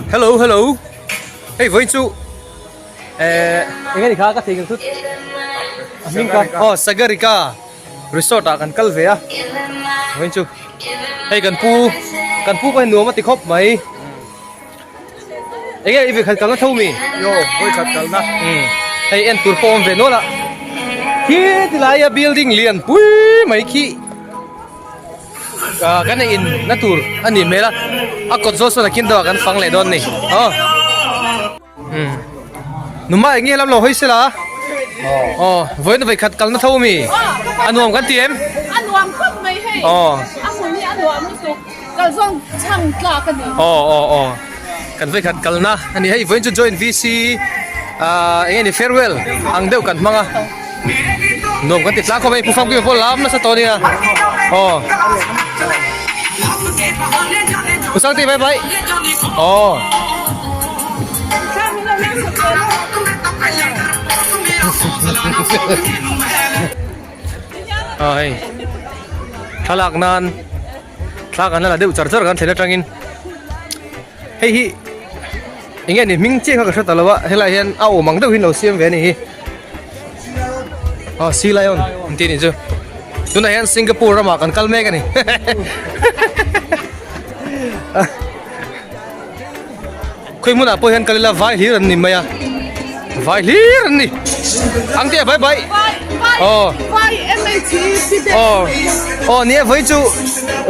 Hello hello hei vawiin chu eh eng nge ni kha ka thei thut a hming kha aw Sagarika resort ah kan kal ve a vawiin chu hei kan pu kan pu pawh hi nuam a ti khawp mai. Enge i vekhat kalna tho mi? Yo, vawikhat kalna. Um, hei en tur pawh awm ve nual a. Khi tilai a building lian pui mai khi ah kan in na tur a nih hmel a. A kawt zawl sawn a kin deuh ah kan fang leh dawn a ni. Aw. Um. Numa enge lam lo hawi sela a? Aw, vawiin vawikhat kalna tho mi? A nuam kan ti em? A nuam khawp mai hei. Aw. A hmun hi a nuam lutuk. Kal zawng chhang tlak a ni. Aw aw aw kan vawikhat kalna a ni hei vawiin chu joint VC ah eng nge ni farewell ang deuh kan hmang a nuam kan ti tlang khawp a hei pu famkima pawh lam nasa tawh a nia aw pu sangte bye bye aw. Aw hei thlalak nan thla kan la la deuh char char kan thlen atangin hei hi eng nge ni hming chiah kha ka hre ta lo a helaiah hian a awm ang deuh hi an lo siam ve a ni hi aw sea lion an tih a nih chu tunah hian Singapore ramah kan kal mek a ni. Khawi hmunah pawh hian kal ila vai hlir an ni mai a vai hlir an ni ang te bye bye aw aw aw nia vawi chu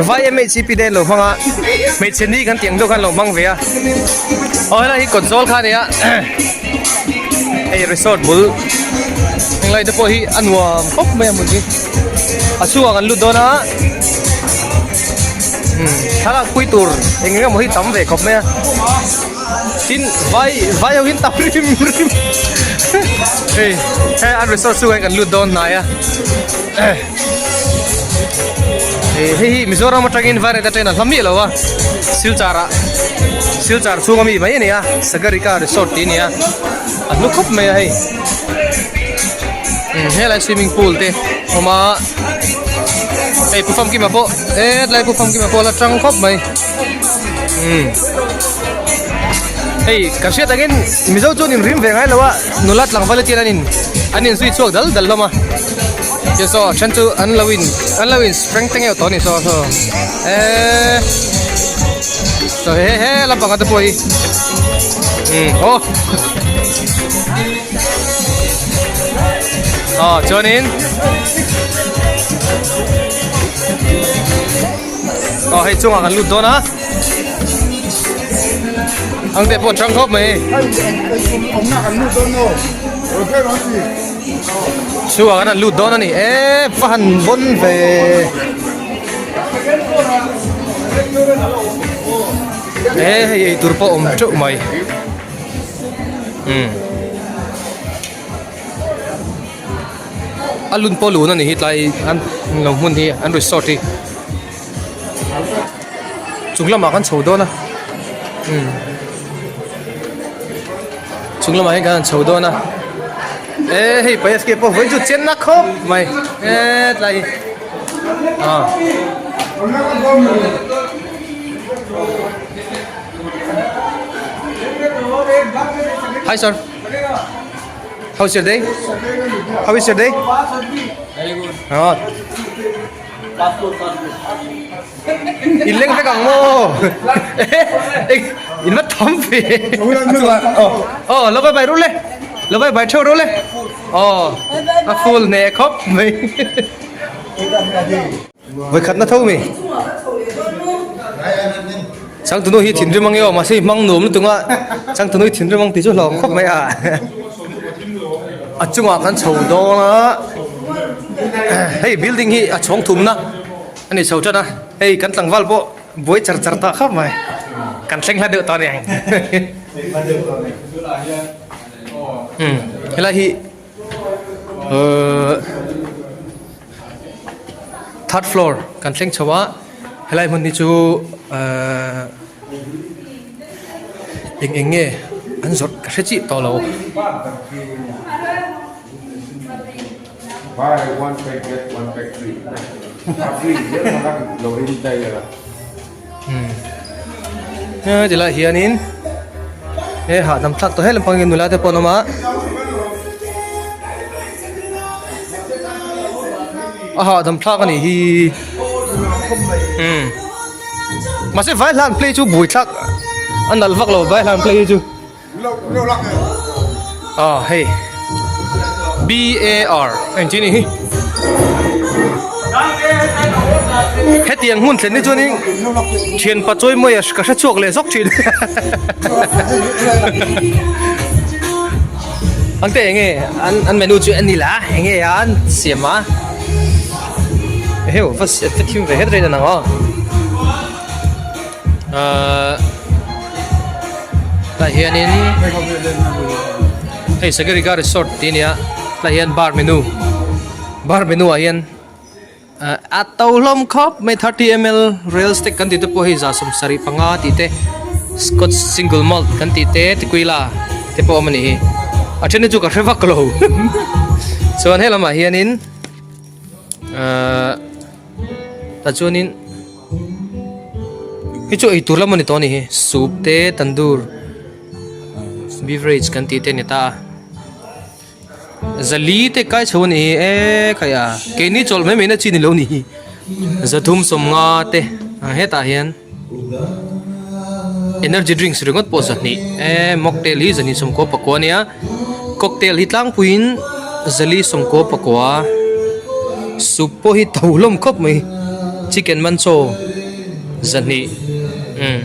vai MHCP te an lo hmang a hmeichhe ni kan tih ang deuh khan an lo hmang ve a aw helai hi kawt zawl kha a ni a hei resort bul henglai te pawh hi a nuam khawp mai a hmun hi a chhungah kan lut dawn a. Thlalak pui tur eng eng emaw hi tam ve khawp mai a tin vai vai ho hian tam rim rim hei he an resort chhungah hian kan lut dawn hnai a hei hei hi Mizoram atangin Vairengte atangin a hla miah lo a Silchar ah Silchar chhunga mi mai a ni a Sagarika resort tih a ni a a hlu khawp mai a hei helai swimming pool te a awm a. Hei pu famkima pawh e tlai pu famkima pawh la tang khawp mai umm hei ka hriat angin mizo chuan in rim ve ngai lo a nula tlangval te hian an in an in zui chhuak dal dal hlawm a ti saw then chu an lo in an lo in strength te ngeuh tawh a ni saw saw eee saw he he lampang ah te pawh hi umm aw. Aw chuanin aw hei chungah kan lut dawn a ang te pawh tang khawp mai chungah kan han lut dawn a ni e va han bawn ve e hei eitur pawh awm teuh mai. Umm a lun pawh lun a ni hi tlai an lo hmun hi an resort hi chung lamah kan chho dawn a umm chung lamah hian kan han chho dawn a e hei paiaske pawh vawiin chu chenna khawp mai e tlai hi ah. Hi sir. How's your day? How is your day? Very good. Oh. In leng vek ang maw? In va tham ve. Oh, lo bye bye ru le. Lo bye bye theuh ru le. Oh, a full hne khawp mai. Vawikhatna tho mi. Changtunu hi thinrim ang emaw mahse i hmang nuam lutuk a changtunu hi thinrim ang tih chu hlauhawm khawp mai a. A chungah kan chho dawn a hei building hi a chhawng thumna a ni chho tan a hei kan tlangval pawh buai char char tah khawp mai kan thleng hla deuh tawh a ni ang helai hi Ahh third floor kan thleng chho a helai hmun hi chu ahh eng eng nge an zawrh ka hre chiah tawh lo. Umm he tilai hianin. He hahdam thlak tawh helem pangin nula te pawh an awm a. A hahdam thlak a nih hi. Umm. Mahse vai hlan play chu bui thlak a nalh vak lo vai hlan play hi chu. Ah hei B A R eng chi ni hi hetiang hmun thlen ni chuanin thian pa chawi mawi a ka hre chhuak leh zawk thin ang te enge an an menu chu a ni la enge an siam a heu va va thim ve het rei na nang aw. Ahh tah hianin hei Sagarika resort tih a ni a tah hian bar menu bar menu ah hian ah a to hlawm khawp mai 30 ml real stick kan tih te pawh hei 75 tih te scotch single malt kan tih te tequila te pawh a awm a nih hi a then hi chu ka hre vak lo chuan helamah hianin ahh tah chuanin. Hei chu eitur lam a ni tawh a ni hi soup te tandoor beverage kan tih te a ni ta a zali te kai chho a ni hi e khai a keini chawlh mai mai na chi ni lo a ni hi zathum sawmnga te ah hetah hian energy drinks ringawt pawh zahnih e mocktail hi zahnih sawmkua pakua a nia cocktail hi tlangpuiin zali sawmkua pakua soup pawh hi to hlawm khawp mai. Chicken manchaw zahnih umm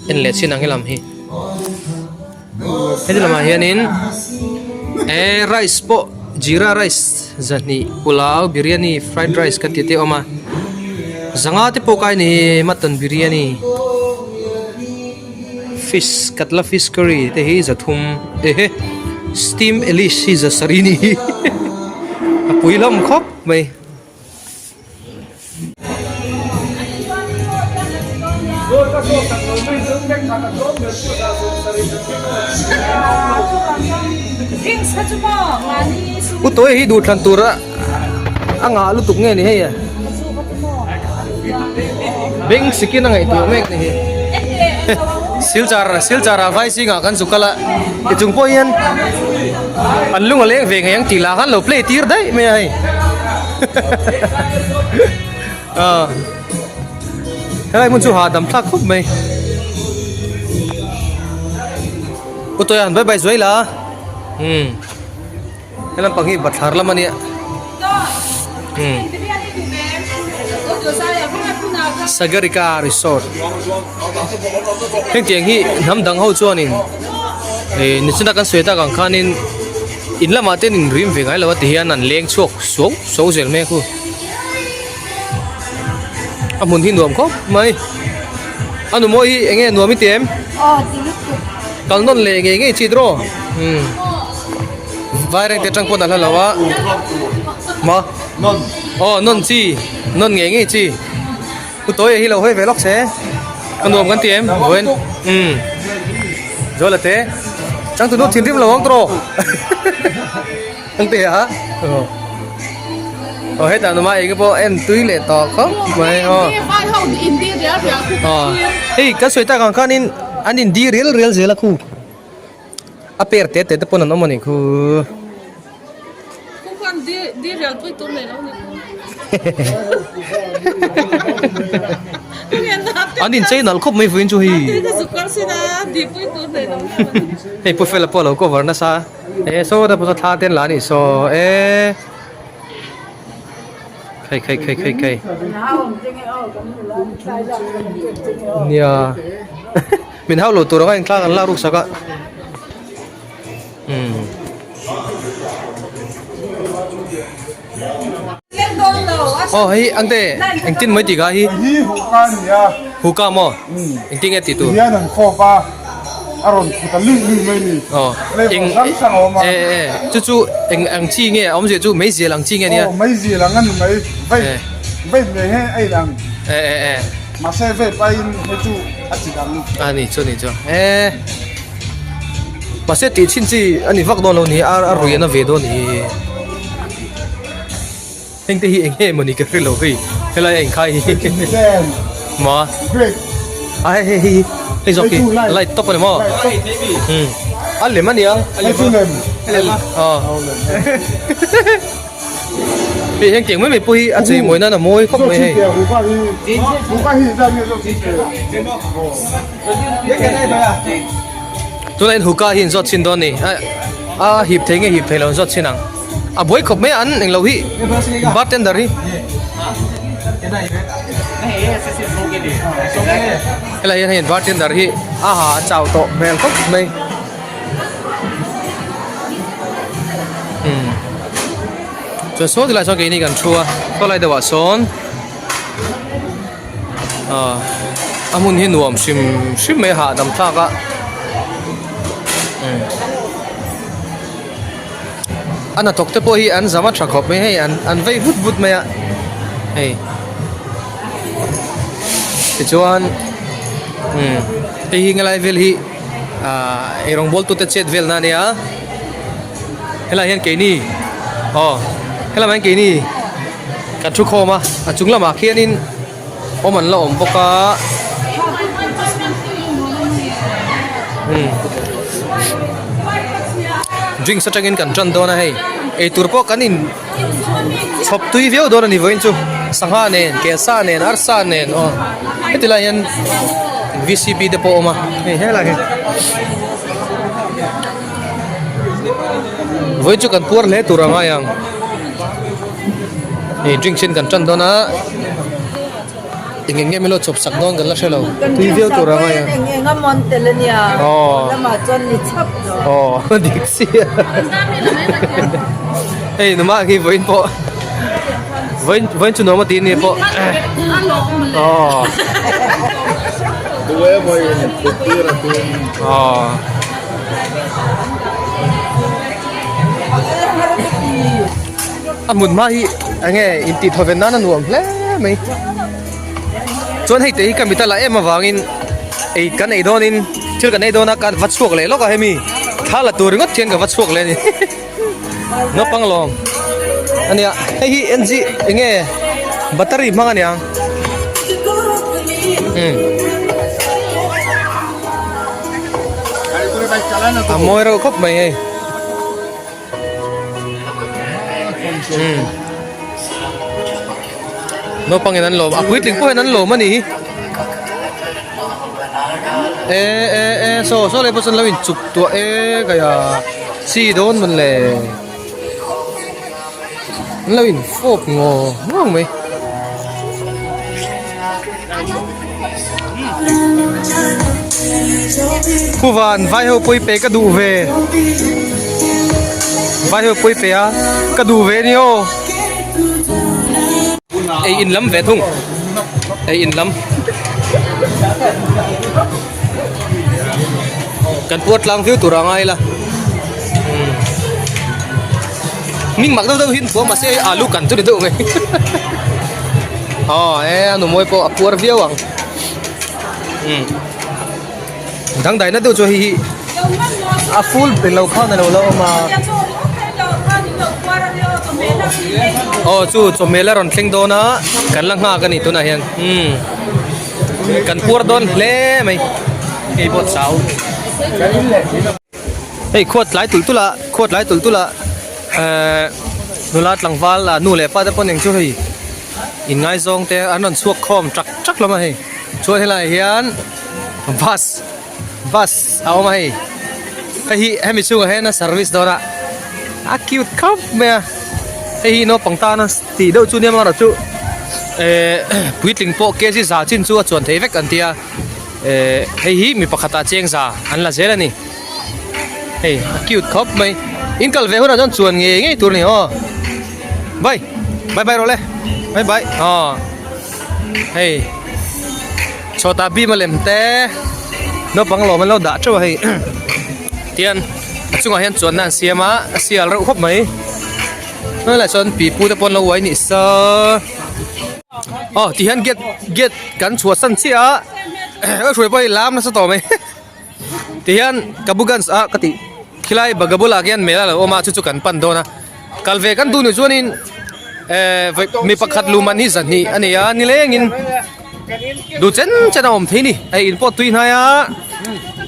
en leh chin ang helam hi heti lamah hianin eh rice pawh jeera rice zahnih pulao biryani fried rice kan tih te a awm a zanga te pawh kai a ni mutton biryani fish katla fish curry te hi zathum ehe steam elish hi zasarih a ni hi a pui hlawm khawp mai. U Tawi hi duhthlan tura a ngah lutuk nge ni hei a beng sikin a ngaihtuah mek ni hi silchar silchar ah vai zingah kan zu kal a tichung pawh hian an lung a leng ve ngei ang tih lah khan lo play tir daih mai a hei. Aw helai hmun chu hahdam thlak khawp mai u Tawian bye bye zuai la umm he lampang hi bathlar lam a nia umm Sagarika resort hengtiang hi hnam dang ho chuanin ih nichina kan sawi tak ang khanin. In lamah te in rim ve ngai lo a ti hian an leng chhuak suau suau zel mai a khu a hmun hi nuam khawp mai a nu mawi hi eng nge nuam i ti em aw ti lutuk kal nawn leh ngei ngei chi draw umm vaireng te atang pawn a hla lo a maw aw nawn chi nawn ngei ngei chi u tawi hi lo hawi ve lawk se a nuam kan ti em vawiin umm Zuala te changtu nu thinrim lo ang tawh ang te a aw hetah numa eng pawh en tui leh tawh khawp mai aw hei kan sawi tak ang khanin an in di rial rial zel a khu a per te te te pawn an awm a ni khu. An inchei nalh khawp mai vawiin chu hei. Hei Pu Fela pawh a lo cover nasa e saw ta pawh saw thla te an la a nih saw e khai khai khai khai khai nia min hau lo tur anga engthla kan lak ruk sak a. Aw hei angte engtin mai tih ka hi Hi huka a ni a. Huka maw? Engtin nge tih tur? Hian an khawp a, a rawn phut a luih luih mai ni. Aw eng hrang hrang a awm a. E e chu chu eng ang chi nge a awmzia chu meizial ang chi nge nia? Aw meizial ang a ni mai. Vei vei hmel hi a inang. E e e. Mahse vei pahin hei chu a chi dang. A ni chu ni chu e. Mahse tih chhin chi a ni vak dawn lo ni a a rui a na ve dawn ni heng te hi eng nge mawni ka hre lo hei helai a inkhai hi maw Grape. A hei hei hei hei zawk hi light top a ni maw? Umm a lem a nia. A lem a. Aw. Hei heng tiang mai mai pawh hi a chei mawi nan a mawi khawp mai hei. Tunah hian hookah hi an zawt chhin dawn a ni. A hip thei nge hip thei lo an zawt chhin ang. A buai khawp mai a an englo hi bartender hi. Helai hian hei bartender hi a ha a chau tawh hmel khawp mai. Chuan saw tilai sawn keini kan thu a saw lai deuhah sawn ah a hmun hi nuam hrim hrim mai a hahdam thlak a a hnathawk te pawh hi an zam a tha khawp mai hei an an vei vut vut mai a hei tichuan umm hei hi nge lai vel hi. Aaa ei rawng bawl tute chet vel na ania helai hian keini aw helai ah hian keini kan thu khawm a a chung lamah khianin awm an la awm bawk a umm drinks atangin kan tan dawn a hei eitur pawh kan in chhawp tui viau dawn a ni vawiin chu sangha nen kelsa nen arsa nen aw heti lai hian vcp te pawh a awm a hei helai hi vawiin chu kan puar hle tur a ngai ang hei drink sen kan tan dawn a. Eng eng nge min lo chawp sak dawn kan la hre lo. Tui viau tur a ngai a. Eng eng a mawn tel a nia. Lamah chuan ni chhap lo. Aw dik sia. Hei numa khi vawiin pawh vawiin vawiin chu nuam a ti ni pawh. Aw. Aw. A hmun hma hi enge intih thawven nan a nuam hle mai chuan hei te hi ka mit a la em avangin ei kan ei dawnin thil kan ei dawn a kan va chhuak leh lawk a hemi thla la tur ringawt hian ka va chhuak leh a ni naupang lawm ania hei hi ng enge battery hmang ania umm a mawi reuh khawp mai hei. Naupangin an lawm a puitling pawh hian an lawm a ni e e e saw saw lai pawh chuan lo in chuk tuah e kaia chi dawn mawn le an lo in fawp ngaw ngawng mai. Khuvan vai ho pawh i pe ka duh ve vai ho pawh i pe a ka duh ve ni aw ei in lam ve thung ei in lam kan puar tlang viau tur a ngai la Ming mak deuh deuh hi an phuah mahse hei alu kan chu ni deuh mai aw e a nu mawi pawh a puar viau ang umm dangdai na deuh chu hei hi a full pe lo khan a lo la awm a aw chu chawhmel a rawn thleng dawn a kan la nghak a ni tunah hian umm kan puar dawn hle mai hei pawh chau. Hei khuat tlai tulh tulh a khuat tlai tulh tulh a ehh nula tlangval ah nu leh pa te pawh eng chu hei inngaizawng te an rawn chhuak khawm chak chak hlawm a hei chuan helaiah hian bus bus a awm a hei hei hi hemi chhungah hian a service dawn a a cute khawp mai a hei hi naupang tana tih deuh chu nia amaherawhchu ehh puitling pawh kg za chin chu a chuan thei vek an tia. Eh hei hi mi pakhatah cheng za an la zel a ni hei a cute khawp mai in kal ve hunah chuan chuan ngei ngei tur a ni aw bye bye bye rawh le bye bye aw hei chhawtah bim a lem te naupang lawm an lo dah teuh a hei tian a chungah hian chuanna an siam a a sial reuh khawp mai helaiah chuan pipu te pawh an lo uai nih saw. Aw ti hian gate gate kan chhuah san chiah a ka hruai pawh hi lam nasa tawh mai ti hian kabuganj a ka tih khilai baga bulah khian mela lo awm a chu chu kan pan dawn a kal ve kan duh ni chuanin eh mi pakhat luman hi zahnih a ni a nilengin. Du chen chen a awm thei ni hei in pawh tui hnai a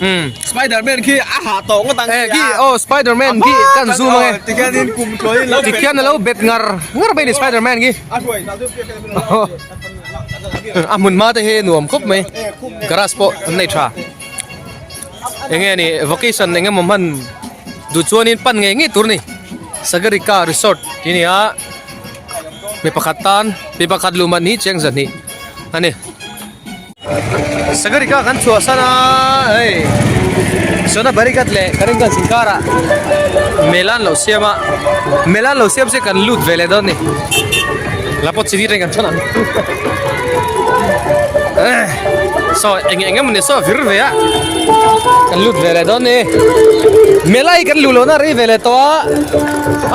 umm Spiderman khi a hah tawh ngawt ang eh khi aw Spiderman khi kan zoom ang e tikhian in kum tluai in lo tikhian a lo bet ngar ngar mai ni Spiderman khi a hmun hma te hi nuam khawp mai garage pawh an nei tha eng nge ni vacation eng emaw hman duh chuanin pan ngei ngei tur a ni Sagarika resort tih a ni a. Mi pakhat tan mi pakhat luh mahni cheng zahnih a ni. Sagarika kan chhuah san a hei Sona Barigat leh Karimganj inkarah mela an lo siam a mela an lo siam se kan lut ve leh dawn a ni la pawh chini reng kan thawn ang saw eng eng emaw ni saw vir ve a kan lut ve leh dawn a ni mela hi kan luh lohna a rei ve leh tawh a.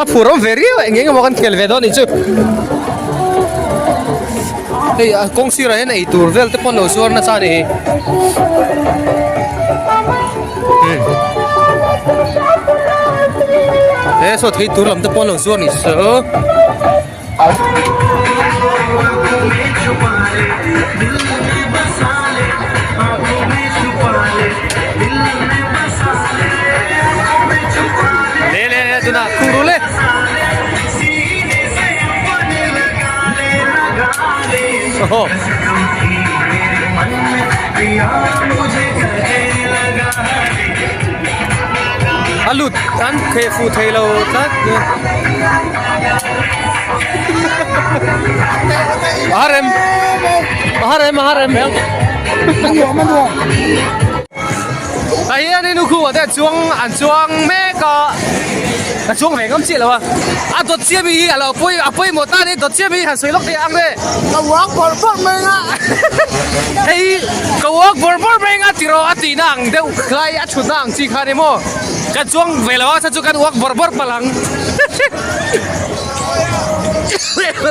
A phur awm ve riau a eng eng emaw kan khel ve dawn anih chu hei a kawng sirah hian ei tur vel te pawh an lo zuar nasa anih hi he saw thei tur lam te pawh an lo zuar anih chu. Le le le tuna khung ru le Oho. A lut an kheh fuh thei lo tlat. A rem a rem a rem Tah hianin u khuh te chuang an chuang mek a a chuang ve ngam chiah lo a a dawt chiah mi hi a lo pawi a pawimawh ta a ni dawt chiah mi hi han sawi lawk teh ang le ka uak bawrh bawrh mai ang a hei ka uak bawrh bawrh mai ang a ti rawh a tihna ang deuh lai a thutna ang chi kha a ni maw kan chuang ve lo a chhan chu kan uak bawrh bawrh palh ang.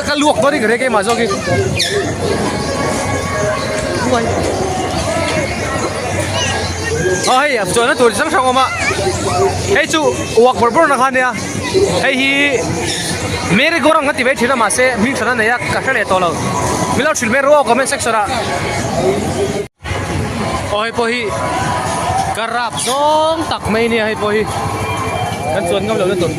Ka luak dawn in ka hria keimah zawk hi. Aw hei chuanna tur chi hrang hrang a awm a hei chu uak bawrh bawrh na kha ania hei hi merry go round ka ti mai thin a mahse hming hran a nei a ka hre leh tawh lo min lo hrilh mai rawh aw comment section ah. Aw hei pawh hi ka rap zawng tak mai nia hei pawh hi kan chuan ngam lo lutuk.